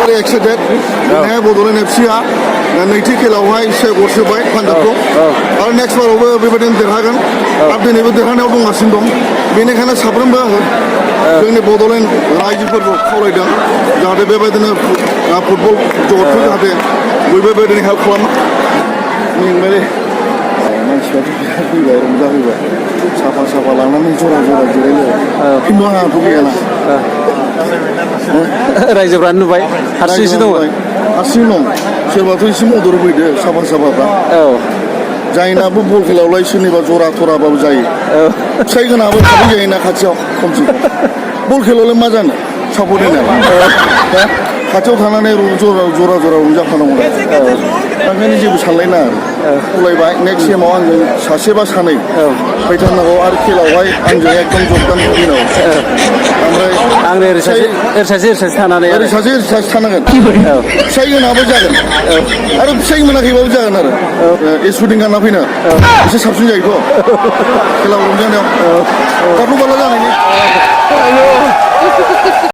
very excited. दिनै बड'लेण्ड एफसिआ नैथि खेलायावहाय से गल सोबाय पान्जाबखौ आरो नेक्स्ट बारावबो बेबायदिनो देरहागोन आरो दिनैबो देरहानायाव दंगासिनो दं बेनिखायनो साफ्रोमबो आङो जोंनि बड'लेण्ड रायजोफोरखौ खावलायदों जाहाथे बेबायदिनो फुटबल जगतखौ जाहाथे बयबो बेबायदिनो हेल्प खालामो मेंबायलै मानसिफ्राथ' बिराद फैबाय रंजाफैबाय साफा साफा लानानै जरा जरा जिरायबाय खिन्थु आंहाथ' गैयाना रायजोफ्रानो नुबाय हारसिंसो दङ हारसिं दं सोरबाथ' एसे मदद होफैदो साफा साफाफ्रा जायनाबो बल खेलायावलाय सोरनिबा जरा थराबाबो जायो फिसाइ गोनाङाबो थाबै जायोना खाथियाव खमसे बल खेलायावलाय मा जानो सापर्ट होनाया खाथियाव थानानै जरा जरा रंजाफानांगौ ओंखायनो जेबो सानलायना खावलायबाय नेक्स्ट गेमाव आंजों सासे बा सानै फैथारनांगौ आरो खेलायावहाय आंजों एकदम जगदान होफैनांगौ ओमफ्राय आंनो ओरै सासे थानानै ओरै सासे थानांगोन फिसाइ गोनाङाबो जागोन आरो फिसाइ मोनाखैबाबो जागोन आरो स्पर्टिं गानना फैनो एसे साबसिन जायोथ' खेला रंजानायाव दाथ' बाला जानायनि